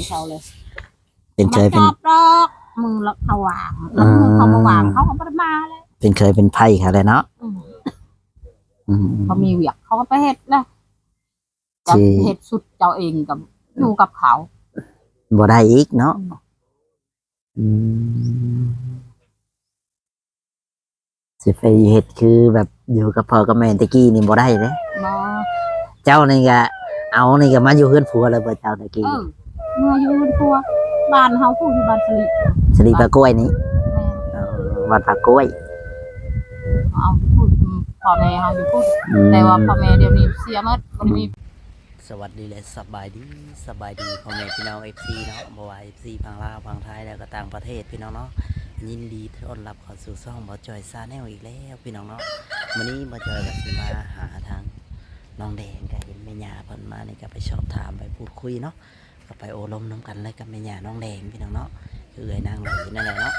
ເຂົາເລີຍ ເປັນເຄີຍເປັນ ມາຈອບດອກ ມື້ລະເຂົາວ່າງ ອືມ ມື້ເຂົາບໍ່ວ່າງ ເຂົາກໍບໍ່ໄດ້ມາແລ້ວ ເປັນເຄີຍເປັນໄພເຂົາແຫຼະເນາະ ອືມ ອືມ ເຂົາມີວຽກ ເຂົາກໍໄປເຮັດແຫຼະ ຈະເຮັດສຸດເຈົ້າເອງກໍຢູ່ກັບເຂົາ ບໍ່ໄດ້ອີກເນາະ ອືມ ອືມ ຊິໄປເຮັດຄືແບບຢູ່ກັບພໍ່ກັບແມ່ແຕ່ກີ້ນີ້ບໍ່ໄດ້ເດ້ ບໍ່ ເຈົ້ານີ້ກະ ເອົາ ນີ້ກະມາຢູ່ເຮືອນຜົວແລ້ວບໍ່ເຈົ້າແຕ່ກີ້ ເອີ ເມືອຢູ່ເຮືອນຜົວ ບ້ານເຮົາພຸ້ນ ຢູ່ບ້ານສະລິ ສະລິປ່າກ້ວຍນີ້ ແມ່ນ ເອີ ວັດປ່າກ້ວຍ ເອົາຢູ່ພຸ້ນ ພໍ່ແມ່ເຮົາຢູ່ພຸ້ນ ອືມ ແຕ່ວ່າພໍ່ແມ່ດຽວນີ້ເສຍໝົດ ບໍ່ໄດ້ມີ ສະຫວັດດີ ແລະ ສະບາຍດີ ສະບາຍດີພໍ່ແມ່ພີ່ນ້ອງເອັຟຊີເນາະ ບໍ່ວ່າເອັຟຊີຝັ່ງລາວ ຝັ່ງໄທ ແລ້ວກໍຕ່າງປະເທດພີ່ນ້ອງເນາະ ຍິນດີຕ້ອນຮັບເຂົ້າສູ່ຊ່ອງບ່າວຈ່ອຍຊາແນລອີກແລ້ວພີ່ນ້ອງເນາະ ມື້ນີ້ບ່າວຈ່ອຍກໍຊິມາຫາທາງນ້ອງແດງ ກໍເຫັນແມ່ຍ່າເພິ່ນມານີ້ ກໍໄປສອບຖາມ ໄປພູດຄຸຍເນາະ ກໍໄປໂອ້ລົມນຳກັນເລີຍກັບແມ່ຍ່ານ້ອງແດງພີ່ນ້ອງເນາະ ຄືເອື້ອຍນາງຫຼ້າຢູ່ນັ້ນແຫຼະເນາະ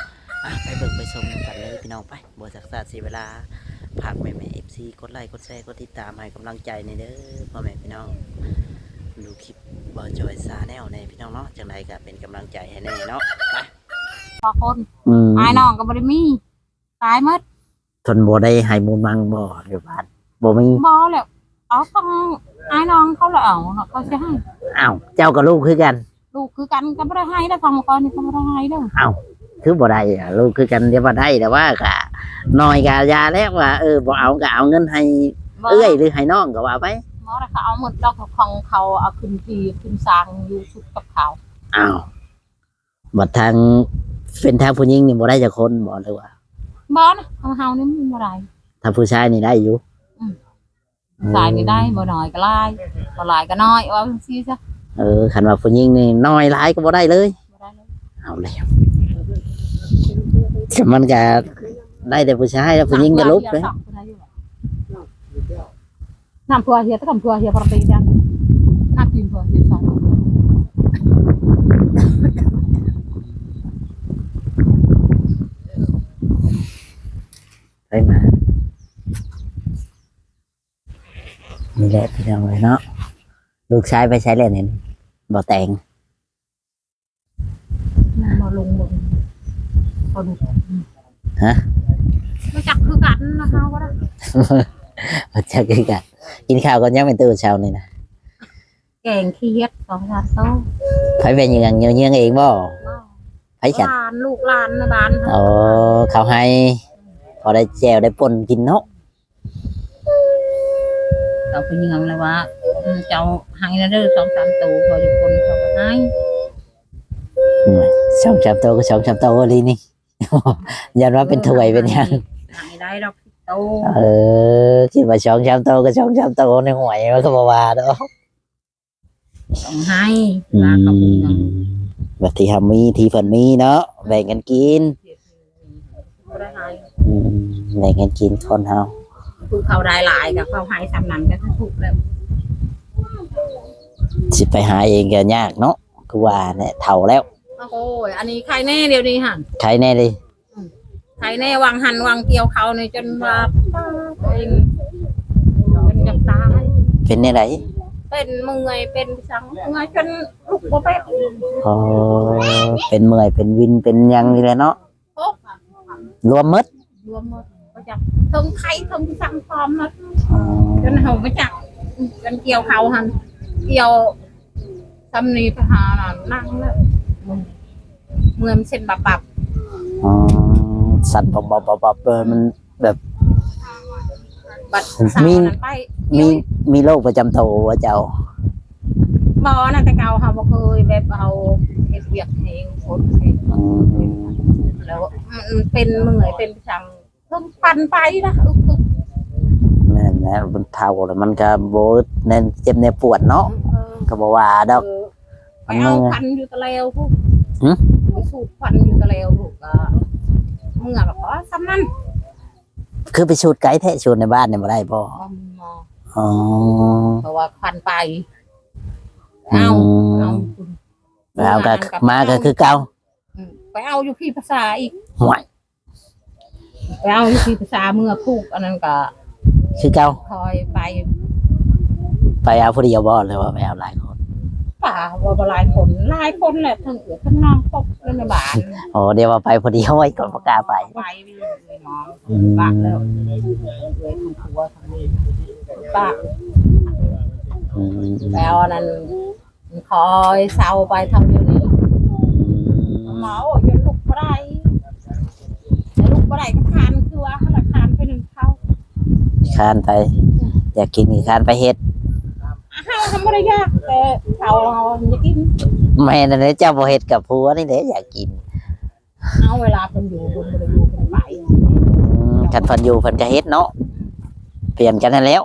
ອ່ະ ໄປເບິ່ງໄປຊົມນຳກັນເລີຍພີ່ນ້ອງ ໄປ ບໍ່ຊັກຊ້າເສຍເວລາ ຝາກແມ່ໆເອັຟຊີກົດໄລ ກົດແຊ ກົດຕິດຕາມໃຫ້ກຳລັງໃຈແດ່ເດີພໍ່ແມ່ພີ່ນ້ອງ ດູຄລິບບ່າວຈ່ອຍຊາແນລແດ່ພີ່ນ້ອງເນາະ ຈັ່ງໃດກໍເປັນກຳລັງໃຈໃຫ້ແດ່ເນາະ ໄປ ສອງຄົນ ອືມ ອ້າຍນ້ອງກໍບໍ່ໄດ້ມີ ຕາຍໝົດ ເພິ່ນບໍ່ໄດ້ໃຫ້ມູນມັງບໍ່ ຢູ່ບ້ານ ບໍ່ມີ ບໍ່ແລ້ວ ເອົາຂອງອ້າຍນ້ອງເຂົາລະເອົາເນາະ ເຂົາຊິໃຫ້ ອ້າວ ເຈົ້າກໍລູກຄືກັນ ລູກຄືກັນກໍບໍ່ໄດ້ໃຫ້ເດ້ ຂອງຂ້ອຍນີ້ກໍບໍ່ໄດ້ໃຫ້ເດ້ ອ້າວ ຄືບໍ່ໄດ້ ລູກຄືກັນຈະວ່າໄດ້ ແຕ່ວ່າກະນ້ອຍກະຢ່າແລ້ວ ວ່າ ເອີ ບໍ່ເອົາກະເອົາເງິນໃຫ້ເອື້ອຍ ຫຼືໃຫ້ນ້ອງກໍວ່າໄປ ບໍ່ໄດ້ ເຂົາເອົາໝົດດອກ ຂອງເຂົາເອົາຂຶ້ນທີ່ຂຶ້ນສາງຢູ່ສຸດກັບເຂົາ ອ້າວ ບັດທາງ ເປັນທາງຜູ້ຍິງນີ້ບໍ່ໄດ້ຈັກຄົນບໍ່ ຫຼືວ່າ ບໍ່ນະ ຂອງເຮົານີ້ມັນບໍ່ໄດ້ ຖ້າຜູ້ຊາຍນີ້ໄດ້ຢູ່ ອືມ ຊາຍນີ້ໄດ້ ອືມ ບໍ່ໜ້ອຍກໍຫຼາຍ ບໍ່ຫຼາຍກໍໜ້ອຍ ວ່າຈັ່ງຊີ້ຊະ ເອີ ຄັນວ່າຜູ້ຍິງນີ້ໜ້ອຍຫຼາຍກໍບໍ່ໄດ້ເລີຍ ບໍ່ໄດ້ເລີຍ ເອົາແລ້ວ ມັນກໍໄດ້ແຕ່ຜູ້ຊາຍ ແລ້ວຜູ້ຍິງກໍຫຼຸບເລີຍ ນ້ຳທົ່ວເຮຍ ແຕ່ນ້ຳທົ່ວເຮຍປະຕິຈັນ ນ້ຳຕີນທົ່ວເຮຍໃສ່ ໄປມາ ນີ້ແຫຼະພີ່ນ້ອງເອີຍເນາະ ລູກຊາຍໄປໃສແລ້ວນີ້ ບໍ່ແຕງ ມາລົງເບິ່ງ ບໍ່ດຸ ຮະ ບໍ່ຈັກຄືກັນນະ ເຮົາກໍໄດ້ ບໍ່ຈັກຄືກັນ ກິນຂ້າວກັນຍັງແມ່ນແຕ່ເຊົ້ານີ້ນະ ແກງຂຽດສອງສາມໂຕ ໃຜໄປເຫຍື່ອງ ເຫຍື່ອງເອງບໍ່ ບໍ່ ໃຜສັດ ຫຼານ ລູກຫຼານໃນບ້ານ ອໍ ເຂົາໃຫ້ ພໍໄດ້ແຈ່ວໄດ້ປົ່ນກິນເນາະ ເຈົ້າໄປເຫຍື່ອງແລ້ວວ່າ ເຈົ້າໃຫ້ແລ້ວເດີ ສອງສາມໂຕ ພໍຢູ່ຄົນເຂົາກໍໃຫ້ ໂອ້ຍ ສອງສາມໂຕກໍສອງສາມໂຕອີ່ຫຼີນີ້ ຢ້ານວ່າເປັນຖ້ວຍເປັນຫຍັງ ໃຫ້ໄດ້ດອກສິບໂຕ ເອີ ຄິດວ່າສອງສາມໂຕກໍສອງສາມໂຕ ໃນຫ້ວຍມັນກໍບໍ່ວ່າດອກ ຕ້ອງໃຫ້ ອືມ ເວລາເຂົາເປັນຫຍັງ ບັດທີ່ເຮົາມີ ທີ່ເພິ່ນມີເນາະ ແບ່ງກັນກິນ ບໍ່ໄດ້ໃຫ້ ອືມ ແບ່ງກັນກິນຄົນເຮົາ ຄືເຂົາໄດ້ຫຼາຍກໍເຂົາໃຫ້ສ່ຳນັ້ນກໍຖືກແລ້ວ ຊິໄປຫາເອງກໍຍາກເນາະ ຄືວ່າແຫຼະ ເຖົ້າແລ້ວ ໂອ້ຍ ອັນນີ້ໄຄແນ່ດຽວນີ້ຫັ້ນ ໄຄແນ່ເດ ອືມ ໄຄແນ່ ຫວ່າງຫັ້ນຫວ່າງກ່ຽວເຂົ້ານີ້ຈົນວ່າ ໂອ້ຍ ຈົນຢາກຕາຍ ເປັນແນວໃດ ເປັນເມື່ອຍ ເປັນສັງ ເມື່ອຍຈົນລຸກບໍ່ເປັນ ອໍ ເປັນເມື່ອຍ ເປັນວິນ ເປັນຫຍັງນີ້ແຫຼະເນາະ ລວມໝົດ ລວມໝົດ ບໍ່ຈັກ ເທິງໄຄເທິງສັງ ພ້ອມໝົດ ອໍ ຈົນເຮົາບໍ່ຈັກ ຈົນກ່ຽວເຂົ້າຫັ້ນ ກ່ຽວ ຊ່ຳນີ້ໄປຫານັ້ນ ນັ່ງແລ້ວ ເມື່ອຍມັນເສັ້ນບັບໆ ອໍ ສັ່ນບັບໆ ເອີ ມັນແບບ ບັດ ມີ ເຊົ້ານັ້ນໄປ ມີ ມີໂລກປະຈຳໂຕບໍ່ເຈົ້າ? ບໍ່ນະ ແຕ່ເກົ່າເຮົາບໍ່ເຄີຍ ແບບເຮົາເຮັດວຽກໃຫ້ຄົນ ອືມ ແລ້ວມັນເປັນເມື່ອຍ ເປັນສັງ ເພິ່ນປັ່ນໄປນະ ອຶກໆ ແມ່ນແລ້ວ ມັນເຖົ້າແລ້ວມັນກໍບໍ່ແນວເຈັບແນວປວດເນາະ ເອີ ກໍບໍ່ວ່າດອກ ເອີ ໄປເອົາຄວັນຢູ່ຕະແລວພຸ້ນ ຫື? ໄປສູດຄວັນຢູ່ຕະແລວພຸ້ນ ກໍເມື່ອກໍພໍສ່ຳນັ້ນ ຄືໄປສູດໄກແທ້ ສູດໃນບ້ານນີ້ບໍ່ໄດ້ບໍ່? ບໍ່ມີໝໍ ອໍ ເພາະວ່າຄວັນໄປ ອືມ ເອົາ ເອົາຢູ່ພຸ້ນ ໄປເອົາກໍມາກໍຄືເກົ່າ ອືມ ໄປເອົາຢູ່ພີພາສາອີກ ຫ້ວຍ ໄປເອົາຢູ່ທີ່ພາສາເມືອຜູກ ອັນນັ້ນກໍຄືເກົ່າ ຄ່ອຍໄປ ໄປເອົາຜູ້ດຽວບໍ່ ຫຼືວ່າໄປເອົາຫຼາຍຄົນ? ໄປ ປາ ວ່າບໍ່ຫຼາຍຄົນ ຫຼາຍຄົນແຫຼະ ທັງເອື້ອຍທັງນ້ອງຄົບຢູ່ໃນບ້ານ. ອໍ ດຽວວ່າໄປຜູ້ດຽວ ຂ້ອຍກໍບໍ່ກ້າໄປ. ໄປຢູ່ເອື້ອຍນ້ອງ ອືມ ປະແລ້ວ ເອື້ອຍທັງຜົວທັງລູກ ປະ. ອືມ ແລ້ວອັນນັ້ນ ຂ້ອຍເຊົາໄປເທົ່າດຽວນີ້ ອືມ ເມົາຈົນລຸກບໍ່ໄດ້ ລຸກບໍ່ໄດ້ກໍຄານ ຄືວ່າຫັ້ນລະ ຄານໄປໜຶ້ງເຂົ້າ ຄານໄປ ຢາກກິນກໍຄານໄປເຮັດ. ເຮົາທຳບໍ່ໄດ້ຢາກ ແຕ່ເຂົາເຮົາຢາກກິນ. ແມ່ນແຫຼະ ເຈົ້າບໍ່ເຮັດກັບຜົວນີ້ແຫຼະຢາກກິນ. ເອົາ ເວລາເພິ່ນຢູ່ ເພິ່ນບໍ່ໄດ້ຢູ່ ເພິ່ນໄປ. ອືມ ຄັນເພິ່ນຢູ່ເພິ່ນກໍເຮັດເນາະ ປ່ຽນກັນຫັ້ນແຫຼ້ວ.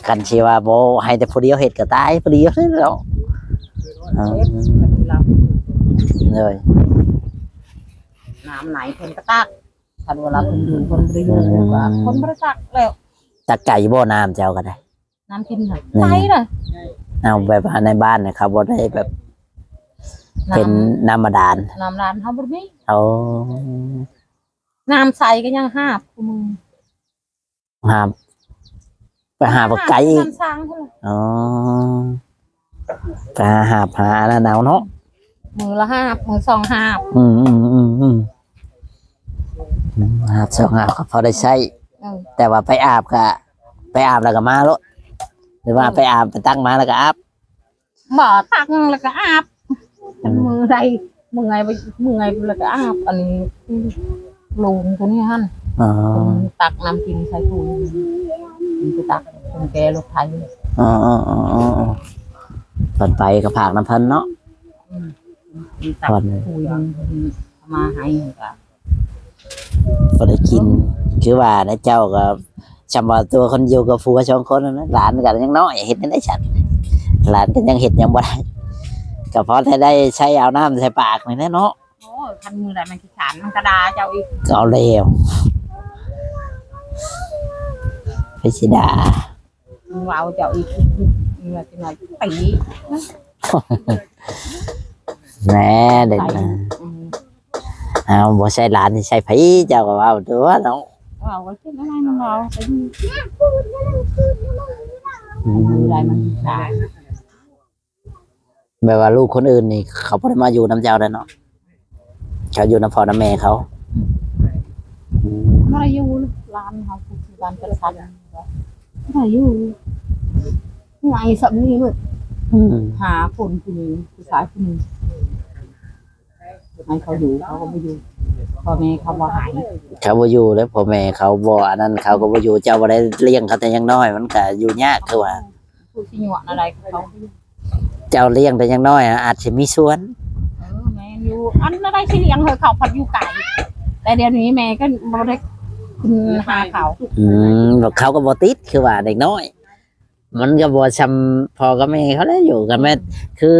ຄັນຊິວ່າບໍ່ໃຫ້ແຕ່ຜູ້ດຽວເຮັດກໍຕາຍຜູ້ດຽວເນາະ. ເຮັດ ເອີ ເອີ ນ້ຳໃນເພິ່ນກໍຕັກ ຄັນເວລາເພິ່ນຢູ່ ເພິ່ນບໍ່ໄດ້ຢູ່ ອືມ ກໍເພິ່ນບໍ່ໄດ້ຕັກແລ້ວ. ຕັກໄກຢູ່ບໍ່ ນ້ຳເຈົ້າກໍໄດ້? ນ້ຳກິນນະ ແມ່ນ ໄປນະ. ເອົາ ແບບວ່າໃນບ້ານນະ ເຂົາບໍ່ໄດ້ແບບ ນ້ຳ ເປັນນ້ຳບາດານ ນ້ຳບາດານເຮົາບໍ່ໄດ້ມີ. ໂອ້ ນ້ຳໃສກໍຍັງຫາບຄູ່ມື້ ຫາບ ໄປຫາບັກໄກ່ອີກ ນ້ຳສ້າງພຸ້ນ. ອໍ ໄປຫາຫາບຫາອັນນັ້ນເອົາເນາະ ມື້ລະຫາບ ມື້ສອງຫາບ. ອືມ ອືມ ອືມ ອືມ ອືມ ຫາບສອງຫາບກໍພໍໄດ້ໃຊ້. ເອີ ແຕ່ວ່າໄປອາບກະ ໄປອາບແລ້ວກໍມາໂລດ ຫຼືວ່າ ເອີ ໄປອາບ ໄປຕັກມາແລ້ວກໍອາບ? ບໍ່ ຕັກແລ້ວກໍອາບ. ອືມ ມື້ໃດເມື່ອຍ ເມື່ອຍແລ້ວກໍອາບ. ອັນນີ້ລຸງຄົນນີ້ຫັ້ນ ອໍ ຕັກນ້ຳກິນໃສ່ຖ້ວຍ ໄປຕັກຄົນແກ່ລົດໄຖ. ອໍ ເພິ່ນໄປກໍພາກນຳເພິ່ນເນາະ. ອືມ ຕັກຖ້ວຍໜຶ່ງ ເພິ່ນເອົາມາໃຫ້ກໍ ບໍ່ໄດ້ກິນ. ຄືວ່ານະ ເຈົ້າກໍຊ່ຳວ່າຕົວຄົນຢູ່ກັບຜົວສອງຄົນນັ້ນນະ ຫຼານກໍຍັງນ້ອຍ ເຮັດແນວໃດຊັ້ນ? ຫຼານກໍຍັງເຮັດຫຍັງບໍ່ໄດ້ ກໍພໍແຕ່ໄດ້ໃຊ້ເອົານ້ຳໃສ່ປາກນີ້ແຫຼະເນາະ. ໂອ້ຍ ຄັນມື້ໃດມັນຂີ້ຄ້ານ ມັນກໍດ່າເຈົ້າອີກ. ກໍເອົາແລ້ວ ໄປຊິດ່າ ເວົ້າເຈົ້າອີກ ເມື່ອກິນໜ້ອຍຕີ ແນ່ເດັດນະ. ອືມ ເອົາ ບໍ່ໃຊ້ຫຼານຊິໃຊ້ໃຜ? ເຈົ້າກໍເວົ້າຕົວະເນາະ ເວົ້າກໍເປັນອະໄລມັນເວົ້າໄປ. ອືມ ໄດ້ມັນໄດ້ ແບບວ່າລູກຄົນອື່ນນີ້ ເຂົາບໍ່ໄດ້ມາຢູ່ນຳເຈົ້າແລ້ວເນາະ? ເຂົາຢູ່ນຳພໍ່ນຳແມ່ເຂົາ. ອືມ ອືມ ມາຢູ່ຫຼານເຮົາ ຄືບ້ານຈັດສັນ ມາຢູ່ ໃຫຍ່ສ່ຳນີ້ເບິດ. ອືມ ຫາຄົນຜູ້ໜຶ່ງ ຜູ້ຊາຍຜູ້ໜຶ່ງ ໃຫ້ເຂົາຢູ່ ເຂົາກໍບໍ່ຢູ່. ພໍ່ແມ່ເຂົາບໍ່ໃຫ້ ເຂົາບໍ່ຢູ່ແລ້ວ ພໍ່ແມ່ເຂົາບໍ່ອັນນັ້ນ ເຂົາກໍບໍ່ຢູ່. ເຈົ້າບໍ່ໄດ້ລ້ຽງເຂົາແຕ່ຍັງນ້ອຍ ມັນກໍຢູ່ຍາກ ຄືວ່າ ຜູ້ຊິຍົວະແນວໃດເຂົາ ເຈົ້າລ້ຽງແຕ່ຍັງນ້ອຍອາດຊິມີສ່ວນ. ເອີ ແມ່ນຢູ່ ອັນນັ້ນໄດ້ຊິລ້ຽງເຂົາ ເຂົາພັດຢູ່ໄກ ແຕ່ດຽວນີ້ແມ່ກໍບໍ່ໄດ້ຂຶ້ນຫາເຂົາ. ອືມ ແລ້ວເຂົາກໍບໍ່ຕິດ ຄືວ່າເດັກນ້ອຍ ມັນກໍບໍ່ຊ່ຳພໍ່ກັບແມ່ເຂົາແລ້ວ ຢູ່ກັບແມ່. ອືມ ຄື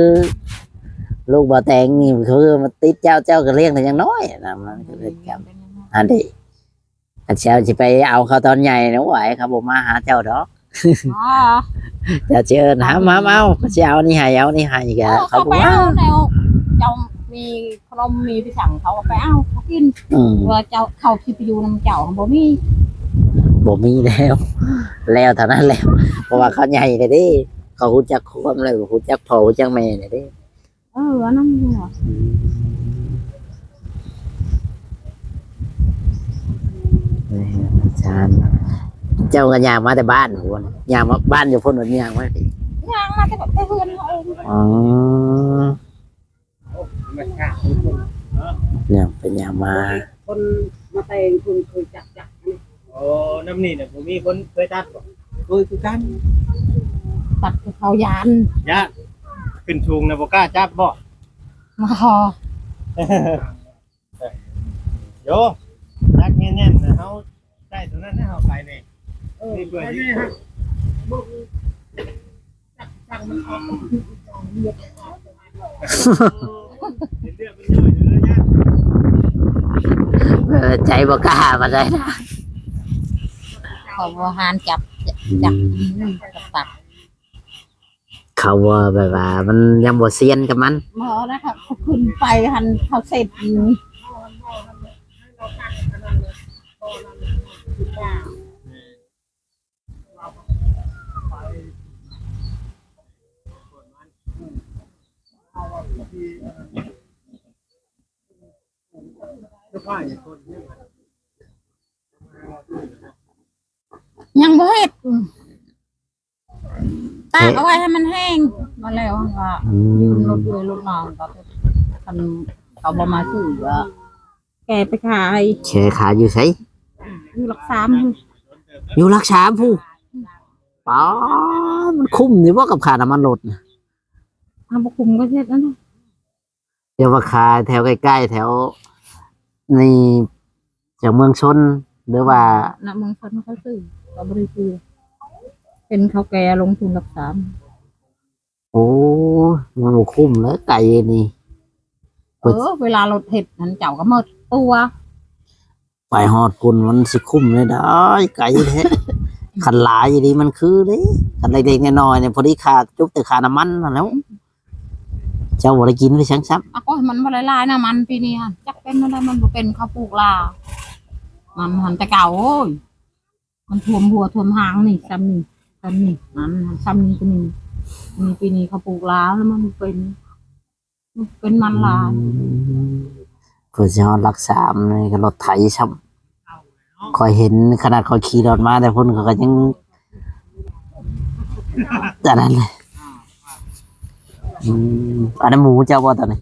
ລູກບ່າວແຕງນີ້ ຄືມາຕິດເຈົ້າ ເຈົ້າກໍລ້ຽງແຕ່ຍັງນ້ອຍນະ ມັນກໍເລີຍກັບ ອັນນີ້ ອັນເຈົ້າຊິໄປເອົາເຂົາຕອນໃຫຍ່ນະ ໂອ້ຍ ເຂົາບໍ່ມາຫາເຈົ້າດອກ. ອໍ ເຈົ້າຊິເອີ້ນຫາມາເອົາ ເຂົາຊິເອົານີ້ໃຫ້ ເອົານີ້ໃຫ້ກໍ ເອີ ເຂົາບໍ່ມາ. ເຂົາໄປເອົາແລ້ວ ເຈົ້າມີຂະໜົມມີພິສັງ ເຂົາກໍໄປເອົາເຂົາກິນ. ອືມ ວ່າເຈົ້າ ເຂົາຊິໄປຢູ່ນຳເຈົ້າ ບໍ່ມີ ບໍ່ມີແລ້ວ. ແລ້ວເທົ່ານັ້ນແຫຼະ ເພາະວ່າເຂົາໃຫຍ່ແລ້ວເດ້ ເຂົາຮູ້ຈັກຄວາມແລ້ວ ຮູ້ຈັກພໍ່ຮູ້ຈັກແມ່ແລ້ວເດ້. ເອີ ອັນນັ້ນຢູ່ຫວາ? ອືມ ແມ່ນ ອາຈານ ເຈົ້າກໍຍ່າງມາແຕ່ບ້ານພຸ້ນ ຍ່າງມາບ້ານຢູ່ພຸ້ນ ຍ່າງມາ ຍ່າງມາແຕ່ ແຕ່ເຮືອນເຮົາເອງ. ອໍ ຍ່າງໄປຍ່າງມາ ຄົນມາແຕ່ງຄົນເຄີຍຈັກຈັກ. ໂອ້ ນຳນີ້ນະ ບໍ່ມີຄົນເຄີຍຕັດບໍ່? ເຄີຍຄືກັນ ຕັດເຂົາຢ້ານ ຢ້ານ ຂຶ້ນສູງນະ ບໍ່ກ້າຈັບບໍ່? ບໍ່ ໂຢ ຈັກແໜ້ນໆນະ ເຮົາໃຊ້ຕົວນັ້ນນະ ເຮົາໄປນີ້. ເອີ ນີ້ເພື່ອຊິ ເອີ ໃຈບໍ່ກ້າປານໃດນະ ເຂົາບໍ່ຫານຈັບ ຈັບ ອືມ ຕັດ ເຂົາບໍ່ ແບບວ່າມັນຍັງບໍ່ຊຽນກັບມັນ. ບໍ່ນະ ເຂົາຂຶ້ນໄປຫັ້ນ ເຂົາເສັດ ອືມ ຍັງບໍ່ເຮັດ ອືມ ຕາກເອົາໄວ້ໃຫ້ມັນແຫ້ງ ມາແລ້ວກໍ ອືມ ຢືມລົດເອື້ອຍລົດນ້ອງ ກໍຄັນເຂົາບໍ່ມາຊື້ກໍແກ່ໄປຂາຍ ແກ່ຂາຍຢູ່ໃສ? ຢູ່ຫຼັກສາມພຸ້ນ ຢູ່ຫຼັກສາມພຸ້ນ ປາດ ມັນຄຸ້ມຢູ່ບໍ່ກັບຄ່ານ້ຳມັນລົດນະ? ເຮົາບໍ່ຄຸ້ມກໍເຮັດອັນນັ້ນ ແຕ່ວ່າຂາຍແຖວໃກ້ໆ ແຖວນີ້ ຈາກເມືອງຊົນ ຫຼືວ່າ ນະເມືອງຊົນເຂົາຊື້ ກໍບໍ່ໄດ້ຊື້ ເຫັນເຂົາແກ່ລົງທຶນລັກສາມ ໂອ້ ມັນບໍ່ຄຸ້ມແລ້ວ ໄກນີ້ ເອີ ເວລາລົດເຮັດຫັ້ນ ເຈົ້າກໍໝົດຕົວ ໄປຮອດພຸ້ນມັນຊິຄຸ້ມໄດ້ໃດ ໄກແທ້ ຄັນຫຼາຍອີ່ຫຼີມັນຄືເດ້ ຄັນເລັກໆນ້ອຍໆນີ້ ພໍດີຄ່າ ຈົບແຕ່ຄ່ານ້ຳມັນຫັ້ນແຫຼ້ວ ເຈົ້າບໍ່ໄດ້ກິນໄປຊັ້ນຊ້ຳ ອາ ກໍມັນບໍ່ໄດ້ຫຼາຍນະ ມັນປີນີ້ຫັ້ນ ຈັກເປັນແນວໃດ ມັນບໍ່ເປັນ ເຂົາປູກຫຼາຍ ມັນຫັ້ນແຕ່ເກົ່າ ໂອ້ຍ ມັນຖ້ວມຫົວຖ້ວມຫາງນີ້ ຊ່ຳນີ້ ຊ່ຳນີ້ ມັນຫັ້ນ ຊ່ຳນີ້ກໍມີ ມີປີນີ້ເຂົາປູກຫຼາຍ ແລ້ວມັນເປັນ ເປັນມັນຫຼາຍ ອືມ ເພື່ອຊິຮອດຫຼັກສາມນີ້ກໍລົດໄຖຊ້ຳ ຂ້ອຍເຫັນຂະໜາດຂ້ອຍຂີ່ລົດມາແຕ່ພຸ້ນ ຂ້ອຍກໍຍັງ ອັນນັ້ນເລີຍ ອືມ ອັນນັ້ນໝູເຈົ້າບໍ່ໂຕນີ້?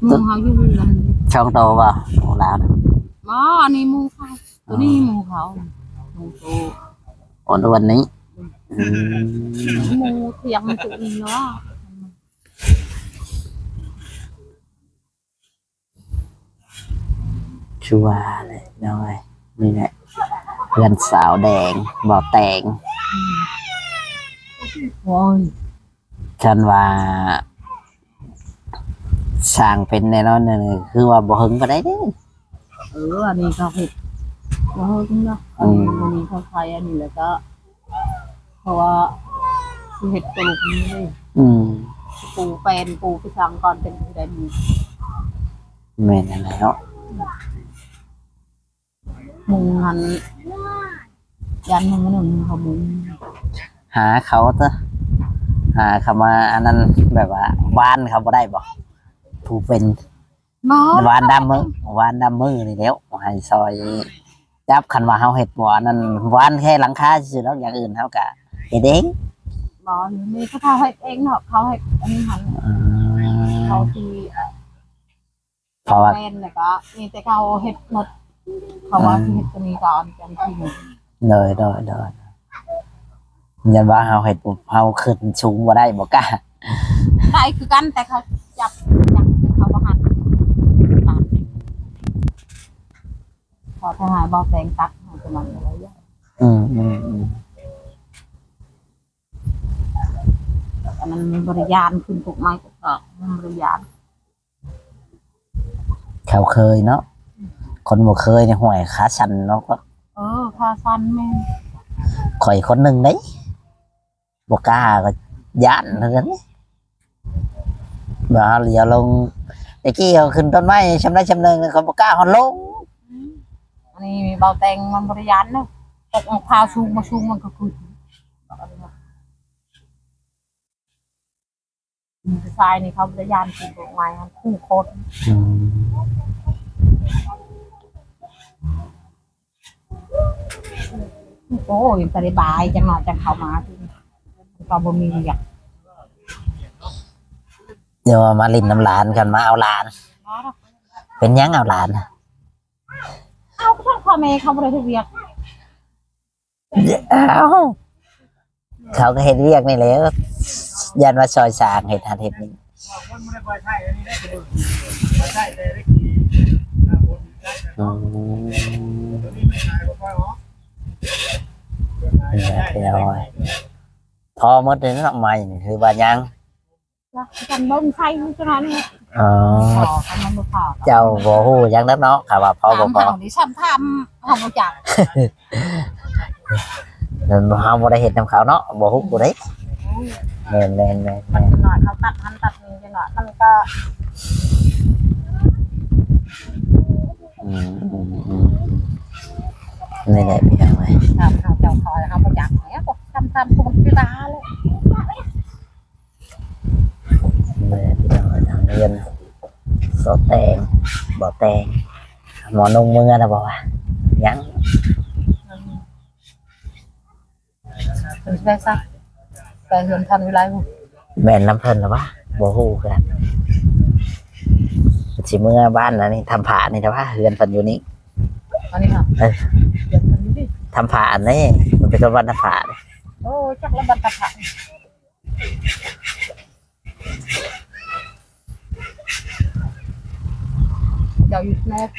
ໝູເຮົາຢູ່ເຮືອນ ສອງໂຕບໍ່? ໝູລາວນະ ບໍ່ ອັນນີ້ໝູເຂົາ ໂຕນີ້ໝູເຂົາ ໝູໂຕ ອໍ ໂຕອັນນີ້ ອືມ ໝູທຽງໂຕນີ້ເນາະ. ຄືວ່າແຫຼະນ້ອງເອີຍ ນີ້ແຫຼະເຮືອນສາວແດງ ບໍ່ແຕງ ໂອ້ຍ ຄັນວ່າສ້າງເປັນແນ່ນອນນີ້ ຄືວ່າບໍ່ເຫິງປານໃດເດ້. ເອີ ອັນນີ້ເຂົາເຮັດບໍ່ເຖິງດອກ ອືມ ອັນນີ້ ອັນນີ້ເຂົາໃຊ້ອັນນີ້ແລ້ວກໍ ເພາະວ່າຊິເຮັດໂຕລູກນີ້ເດ້ ອືມ ປູແປ້ນປູໄປສັງກ່ອນ ຈັ່ງຊິໄດ້ມີ ແມ່ນຫັ້ນແຫຼະເນາະ ມຸງຫັ້ນ ຢ້ານມຸງໜຶ່ງເຂົາມຸງ ຫາເຂົາເຕີ ຫາເຂົາມາອັນນັ້ນ ແບບວ່າວານເຂົາບໍ່ໄດ້ບໍ່ ຜູ້ເປັນ ບໍ່ ວານດຳມື ວານດຳມືນີ້ແຫຼ້ວ ໃຫ້ຊ່ອຍຈັບ ຄັນວ່າເຮົາເຮັດບໍ່ອັນນັ້ນ ວານແຄ່ຫຼັງຄາຊື່ໆດອກ ຢ່າງອື່ນເຮົາກະເຮັດເອງ ບໍ່ ມີແຕ່ເຂົາເຮັດເອງເນາະ ເຂົາເຮັດອັນນີ້ຫັ້ນ ອືມ ເຂົາຊິ ເອີ ເພາະວ່າ ແມ່ນ ແລ້ວກໍມີແຕ່ເຂົາເຮັດໝົດ ເຂົາວ່າ ອືມ ຊິເຮັດຕົວນີ້ກ່ອນ ຈັ່ງຊີ້ ໂດຍ ໂດຍ ໂດຍ ຢ້ານວ່າເຮົາເຮັດ ເຮົາຂຶ້ນສູງບໍ່ໄດ້ ບໍ່ກ້າ ໄດ້ຄືກັນ ແຕ່ເຂົາຈັບ ຈັບ ເຂົາບໍ່ຫັນ ຕັດ ຂໍແຕ່ໃຫ້ເບົາແຕງຕັດໃຫ້ຕົວນັ້ນກໍໄດ້ ອືມ ອືມ ອືມ ອັນນັ້ນມັນບໍ່ໄດ້ຢ້ານ ຂຶ້ນກົກໄມ້ກົກດອກ ມັນບໍ່ໄດ້ຢ້ານ. ເຂົາເຄີຍເນາະ ຄົນບໍ່ເຄີຍນີ້ ຫ້ວຍ ຂາສັ່ນເນາະ ເອີ ຂາສັ່ນແມ່ນ ຂ້ອຍຄົນໜຶ່ງເດ້ ບໍ່ກ້າ ກໍຢ້ານຄືກັນ ວ່າເຮົາຫຼຽວລົງ ແຕ່ກີ້ເຮົາຂຶ້ນຕົ້ນໄມ້ຊ່ຳໃດຊ່ຳໜຶ່ງ ຂ້ອຍບໍ່ກ້າຮອດລົງ ອືມ ອັນນີ້ເບົາແຕງມັນບໍ່ໄດ້ຢ້ານເນາະ ຕົກພາວສູງບໍ່ສູງມັນກໍຂຶ້ນ. ຜູ້ຊາຍນີ້ເຂົາບໍ່ໄດ້ຢ້ານ ຜູ້ດອກໄມ້ຫັ້ນ ຜູ້ຄົນ ອືມ ໂອ້ຍ ຕະໄດ້ບາຍ ຈັກໜ້ອຍຈັ່ງເຂົ້າມາ ກໍບໍ່ມີຫຍັງ ດຽວມາຫຼິ້ນນຳຫຼານ ຄັນມາເອົາຫຼານ ເປັນຫຍັງເອົາຫຼານ ເອົາ ກໍພໍ່ແມ່ເຂົາບໍ່ໄດ້ເຮັດວຽກ ອ້າວ ເຂົາກໍເຮັດວຽກນີ້ແຫຼະ ຢ້ານວ່າຊ່ອຍສ້າງເຮັດຫັ້ນເຮັດນີ້ ອືມ ນີ້ແຫຼະພີ່ນ້ອງເອີຍ ພໍໝົດເດ້ເນາະ ໄມ້ນີ້ ຄືວ່າຍັງ ຈັກກັນເບິ່ງໃສ່ຢູ່ຕອນນັ້ນ ອໍ ພໍ ຄັນມັນບໍ່ພໍ ເຈົ້າບໍ່ຮູ້ຫຍັງນຳເນາະ ຄັນວ່າພໍບໍ່ພໍ ຖາມເຮົານີ້ ຊ້ຳຖາມເຮົາບໍ່ຈັກ ແມ່ນບໍ່ ເຮົາບໍ່ໄດ້ເຮັດນຳເຂົາເນາະ ບໍ່ຮູ້ເດ້ ໂອ້ຍ ແມ່ນໆໆໆ ມັນໜ້ອຍ ເຂົາຕັດຫັ້ນຕັດນີ້ ໜ້ອຍ ມັນກໍ ອືມໆໆ ນີ້ແຫຼະພີ່ນ້ອງເອີຍ ຖາມເຮົາ ເຈົ້າເຂົາ ເຮົາບໍ່ຈັກແລ້ວ ຊ້ຳຖາມຄົນທີ່ລາວແລ້ວ. ບໍ່ແຕ່ງ. ໝໍນຸ່ງເມືອແລ້ວບໍ່ວະ? ຍັງ. ເພິ່ນຊິໄປໃສ? ໄປເຮືອນທ່ານວິໄລພຸ້ນ. ແມ່ນນຳເພິ່ນລະວະ? ບໍ່ຮູ້ຄືກັນ. ເພິ່ນຊິເມືອບ້ານອັນນີ້ ທຳຜານີ້ລະວະ? ເຮືອນເພິ່ນຢູ່ນີ້. ອັນນີ້ຫວາ? ເອີ ເຮືອນເພິ່ນຢູ່ນີ້. ທຳຜາອັນນີ້ ມັນເປັນບ້ານທຳຜາ. ໂອ້ ຈັກລະ ບ້ານທຳຜາ. ເຈົ້າຢູ່ນອກ.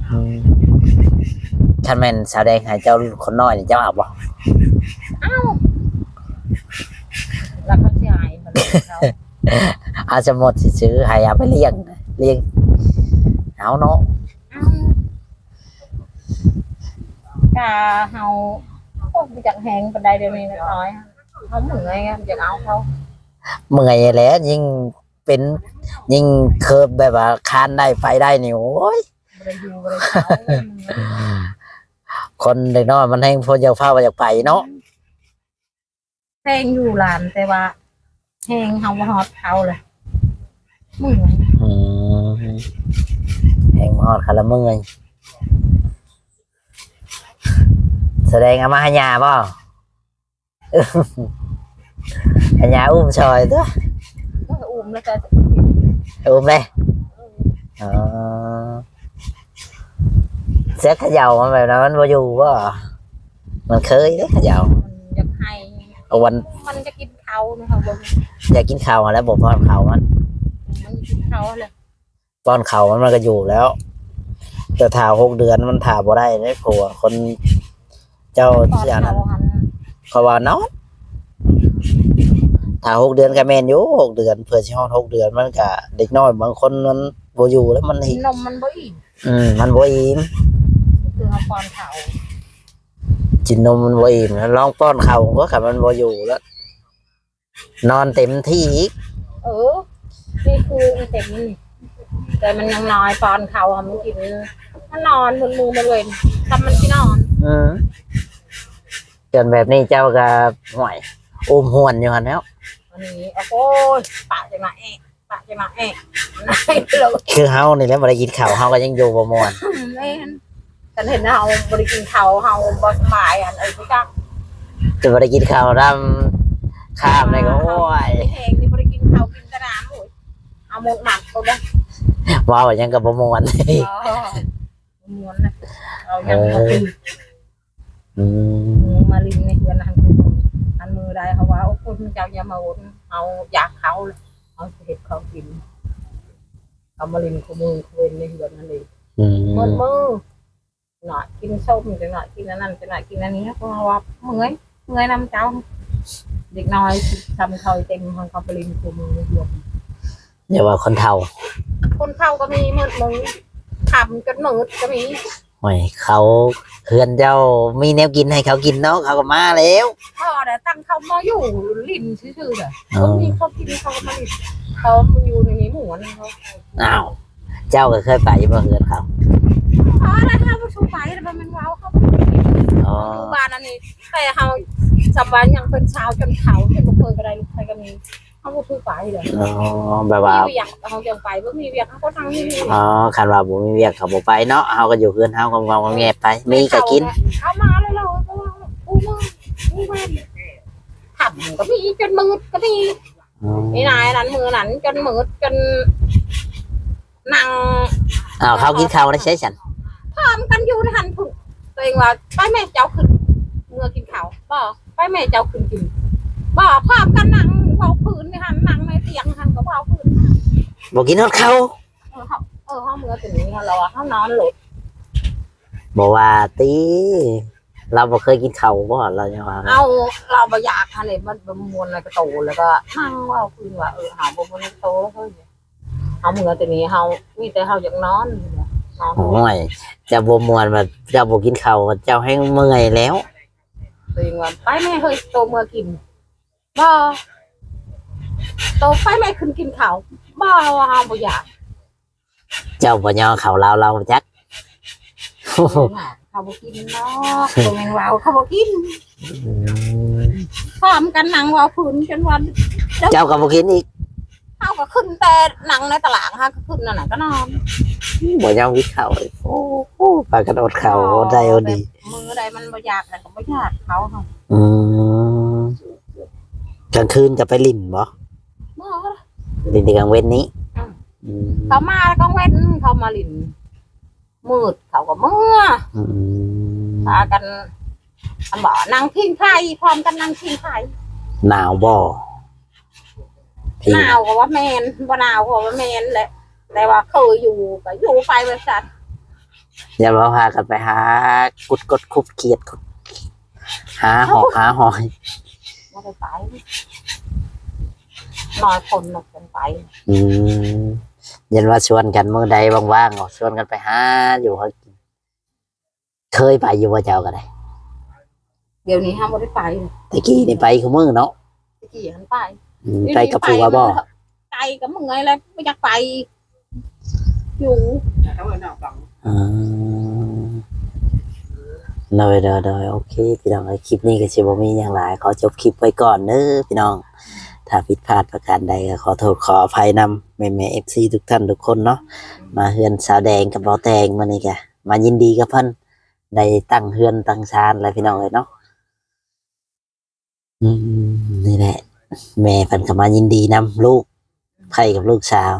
ອືມ ຄັນແມ່ນສາວແດງໃຫ້ເຈົ້າຄົນນ້ອຍນີ້ ເຈົ້າເອົາບໍ່? ເອົາ ແລ້ວເຂົາຊິໃຫ້ບໍ່ເຂົາ? ເອົາ ສົມມຸດຊິຊື້ໃຫ້ເອົາໄປລ້ຽງ ລ້ຽງເອົາເນາະ. ເອົາ ກະເຮົາ ໂອ້ ບໍ່ຢາກແຮງປານໃດດຽວນີ້ນ້ອຍ ເຮົາເມື່ອຍ ຢາກເອົາເຂົາ. ເມື່ອຍແຫຼະ ຍິ່ງເປັນ ຍິ່ງເຄີບແບບວ່າຄານໄດ້ໄປໄດ້ນີ້ ໂອ້ຍ ບໍ່ໄດ້ຢູ່ບໍ່ໄດ້ເຊົາ. ຄົນເດັກນ້ອຍມັນແຮງ ເພິ່ນຢາກພາວ່າຢາກໄປເນາະ. ແຮງຢູ່ຫຼານ ແຕ່ວ່າແຮງເຮົາບໍ່ຮອດເຂົາເລີຍ ເມື່ອຍ. ອືມ ແຮງບໍ່ຮອດເຂົາລະເມື່ອຍ. ສາວແດງເອົາມາໃຫ້ຍ່າບໍ່? ໃຫ້ຍ່າອຸ້ມຊ່ອຍຕົວະ. ເອີ ອຸ້ມແລ້ວກໍ ອຸ້ມເລີຍ. ອໍ ເສືອກເຂົາເຈົ້າມັນແບບນັ້ນ ມັນບໍ່ຢູ່ບໍ່? ມັນເຄີຍເດ້ເຂົາເຈົ້າ ມັນຢາກໄຫ້ ເອົາວັນ ມັນຈະກິນເຂົ້ານະ ເຮົາເບິ່ງ ຢາກກິນເຂົ້າຫັ້ນແຫຼະ ບໍ່ປ້ອນເຂົ້າມັນ ມັນກິນເຂົ້າຫັ້ນແຫຼະ ປ້ອນເຂົ້າມັນ ມັນກໍຢູ່ແລ້ວ. ແຕ່ຖ້າຫົກເດືອນມັນຖ້າບໍ່ໄດ້ເດ້ ເພາະວ່າຄົນ ເຈົ້າຊິອັນນັ້ນ ເຂົາວ່ານອນ ຖ້າຫົກເດືອນກໍແມ່ນຢູ່ ຫົກເດືອນ ເພື່ອຊິຮອດຫົກເດືອນ ມັນກໍ ເດັກນ້ອຍບາງຄົນມັນບໍ່ຢູ່ແລ້ວ ມັນ ກິນນົມມັນບໍ່ອີ່ມ. ອືມ ມັນບໍ່ອີ່ມ ຄືເຮົາປ້ອນເຂົ້າ ກິນນົມມັນບໍ່ອີ່ມ ລອງປ້ອນເຂົ້າກໍ ຄັນມັນບໍ່ຢູ່ແລ້ວ ນອນເຕັມທີ່ອີກ. ເອີ ນີ້ຄືອີເຕັມນີ້ ແຕ່ມັນຍັງນ້ອຍ ປ້ອນເຂົ້າໃຫ້ມັນກິນ ມັນນອນໝົດມື້ໝົດເວັນ ຊຳມັນຊິນອນ. ອືມ ຈົນແບບນີ້ເຈົ້າກໍ ຫ້ວຍ ອຸ້ມຫ້ວນຢູ່ຫັ້ນແລ້ວ. ອັນນີ້ ໂອ້ຍ ປາກຈັ່ງນະແອະ ປາກຈັ່ງນະແອະ ຄືເຮົານີ້ແຫຼະ ບໍ່ໄດ້ກິນເຂົ້າ ເຮົາກໍຍັງຢູ່ບໍ່ມ່ວນ. ແມ່ນ ຄັນເຫັນເຮົາບໍ່ໄດ້ກິນເຂົ້າ ເຮົາບໍ່ສະບາຍ ອັນເອີຍ ບໍ່ຈັກ ຈະບໍ່ໄດ້ກິນເຂົ້ານຳ ຂ້າມໄດ້ກໍ ໂອ້ຍ ແຮງນີ້ບໍ່ໄດ້ກິນເຂົ້າ ກິນແຕ່ນ້ຳ. ໂອ້ຍ ເອົາໝົດໝັດໂລດເດ້ ເວົ້າຫຍັງກໍບໍ່ມ່ວນ. ອໍ ມ່ວນນະ ເອົາຫຍັງມາກິນ. ອືມ ມາຫຼິ້ນໃນເຮືອນຫັ້ນ ອັນມື້ໃດເຂົາວ່າ ໂອ້ ຄົນເຈົ້າຢ່າມາວົນ ເຮົາຢາກເຂົ້າ ເຮົາຊິເຮັດເຂົ້າກິນ ເຂົາມາຫຼິ້ນຄູ່ມື້ຄູ່ເວັນໃນເຮືອນຫັ້ນເດ້. ອືມ ໝົດມື້ ໜ້ອຍກິນສົ້ມ ຈັກໜ້ອຍກິນອັນນັ້ນ ຈັກໜ້ອຍກິນອັນນີ້ ເພາະວ່າເມື່ອຍ ເມື່ອຍນຳເຈົ້າ ເດັກນ້ອຍຊຳເຂົາເຕັມ ເຂົາໄປຫຼິ້ນຄູ່ມື້ເຮືອນ. ຢ່າວ່າຄົນເຖົ້າ ຄົນເຖົ້າກໍມີ ມືດມື້ ຄ່ຳຈົນມືດກໍມີ. ໂອ້ຍ ເຂົາ ເຮືອນເຈົ້າມີແນວກິນໃຫ້ເຂົາກິນເນາະ ເຂົາກໍມາແລ້ວ. ພໍແລ້ວ ຕັ້ງເຂົາມາຢູ່ຫຼິ້ນຊື່ໆ ເອີ ບໍ່ມີເຂົາກິນ ເຂົາກໍມາຫຼິ້ນ ເຂົາມາຢູ່ໃນນີ້ມ່ວນເຂົາ. ອ້າວ ເຈົ້າກໍເຄີຍໄປຢູ່ບໍ່ເຮືອນເຂົາ? ພໍແລ້ວ ເຮົາບໍ່ສູ້ໄປ ແຕ່ວ່າມັນເວົ້າ ເຂົາບໍ່ກິນ. ອໍ ຢູ່ບ້ານອັນນີ້ ແຕ່ເຮົາ ສຳວ່າຍັງເປັນສາວຈົນເຖົ້າ ເປັນລູກເຂີຍກໍໄດ້ ລູກໃຜກໍມີ. ເຮົາບໍ່ຄືໄປເລີຍ. ອໍ ແບບວ່າ ມີວຽກເຮົາຈັ່ງໄປ ບໍ່ມີວຽກເຮົາກໍນັ່ງຢູ່ນີ້. ອໍ ຄັນວ່າບໍ່ມີວຽກເຂົາບໍ່ໄປເນາະ ເຮົາກໍຢູ່ເຮືອນເຮົາງອມໆແງບໄປ ມີກໍກິນ. ເຂົາມາແລ້ວ ເຂົາວ່າ ໂອ້ ມື້ ມື້ວານຄ່ຳກໍມີ ຈົນມືດກໍມີ. ອໍ ອີນາຍນັ້ນ ມື້ນັ້ນຈົນມືດ ຈົນ ນັ່ງ ອ້າວ ເຂົາກິນເຂົ້າໃນໃສຊັ້ນ? ພ້ອມກັນຢູ່ໃນຫັ້ນພຸ້ນ ຕົວເອງວ່າ ໄປແມ່ເຈົ້າຂຶ້ນເມືອກິນເຂົ້າ. ບໍ່ ໄປແມ່ເຈົ້າຂຶ້ນກິນ. ບໍ່ ພ້ອມກັນນັ່ງເວົ້າພື້ນໃນຫັ້ນ ນັ່ງໃນຕຽງຫັ້ນກໍເວົ້າພື້ນ. ບໍ່ກິນຮອດເຂົ້າ. ເອີ ເຮົາ ເອີ ເຮົາເມືອຕົວນີ້ ເຮົາລາວວ່າເຮົານອນໂລດ. ບໍ່ວ່າຕິ ລາວບໍ່ເຄີຍກິນເຂົ້າບໍ່? ລາວຍັງວ່າ ເອົາ ລາວບໍ່ຢາກຫັ້ນເດ ມັນບໍ່ມ່ວນ ແລ້ວກໍໂຕ ແລ້ວກໍນັ່ງເວົ້າພື້ນວ່າ ເອີ ເຮົາບໍ່ມ່ວນໂຕເຮີ້ຍ. ເຮົາເມືອແຕ່ນີ້ ເຮົາມີແຕ່ເຮົາຢາກນອນ ນອນ. ໂອ້ຍ ເຈົ້າບໍ່ມ່ວນ ວ່າເຈົ້າບໍ່ກິນເຂົ້າ ເຈົ້າແຮ່ງເມື່ອຍແລ້ວ. ຕົວເອງວ່າ ໄປແມ່ເຮີ້ຍ ໂຕເມືອກິນ. ບໍ່ ໂຕໄປແມ່ຂຶ້ນກິນເຂົ້າ. ບໍ່ ເຮົາບໍ່ຢາກ. ເຈົ້າບໍ່ຍໍເຂົ້າລາວ ລາວບໍ່ຈັກ. ເຂົາບໍ່ກິນເນາະ ບໍ່ແມ່ນວ່າເຂົາບໍ່ກິນ. ອືມ ພ້ອມກັນນັ່ງເວົ້າພື້ນຈົນວ່າ ເຈົ້າກໍບໍ່ກິນອີກ ເຮົາກໍຂຶ້ນແຕ່ນັ່ງໃນຕະຫຼາງ ເຮົາກໍຂຶ້ນນັ້ນນະກໍນອນ ບໍ່ຍອມກິນເຂົ້າ. ໂອ້ໂຫ ພາກັນອົດເຂົ້າ ອໍ ອົດໄດ້ອົດດີ ແບບມື້ໃດມັນບໍ່ຢາກແລ້ວກໍບໍ່ຢາກເຂົາ. ອືມ ກາງຄືນກໍໄປຫຼິ້ນບໍ່? ບໍ່ ຫຼິ້ນແຕ່ກາງເວັນນີ້. ອືມ ອືມ ເຂົາມາກາງເວັນ ເຂົາມາຫຼິ້ນ ມືດເຂົາກໍເມືອ. ອືມ ພາກັນ ອັນບໍ່ ນັ່ງພິງໄຟ ພ້ອມກັນນັ່ງພິງໄຟ. ໜາວບໍ່? ຫນາວກໍວ່າແມ່ນ ບໍ່ໜາວກໍວ່າແມ່ນແຫຼະ ແຕ່ວ່າເຄີຍຢູ່ກໍຢູ່ໄປແບບຊັ້ນ. ຢ່າວ່າພາກັນໄປຫາກຸດກົດຄຸບຂຽດ ຫາຫອກຫາຫອຍ ບໍ່ໄດ້ໄປ ນ້ອຍຄົນນະຈັງໄປ. ອືມ ຢ້ານວ່າຊວນກັນມື້ໃດວ່າງໆ ກໍຊວນກັນໄປຫາຢູ່ຫາກິນ. ເຄີຍໄປຢູ່ບໍ່ເຈົ້າກໍໄດ້? ດຽວນີ້ເຮົາບໍ່ໄດ້ໄປ. ແຕ່ກີ້ນີ້ໄປຄູ່ມື້ເນາະ? ແຕ່ກີ້ຫັ້ນໄປ. ອືມ ດຽວນີ້ ໄປກັບຜົວບໍ່? ໄປກໍເມື່ອຍແລ້ວ ບໍ່ຢາກໄປຢູ່. ອືມ ໂດຍໆໆ ໂອເຄ ພີ່ນ້ອງເອີຍ ຄລິບນີ້ກໍຊິບໍ່ມີຫຍັງຫຼາຍ ຂໍຈົບຄລິບໄວ້ກ່ອນເດີພີ່ນ້ອງ. ຖ້າຜິດພາດປະການໃດກໍຂໍໂທດຂໍອະໄພນຳແມ່ໆ ເອັຟຊີ ທຸກທ່ານທຸກຄົນເນາະ. ມາເຮືອນສາວແດງກັບບ່າວແຕງ ມື້ນີ້ກະມາຍິນດີກັບເພິ່ນ ໄດ້ຕັ້ງເຮືອນຕັ້ງຊານແລ້ວພີ່ນ້ອງເອີຍເນາະ. ອືມ ນີ້ແຫຼະ ແມ່ເພິ່ນກໍມາຍິນດີນຳລູກ ໃຜກັບລູກສາວ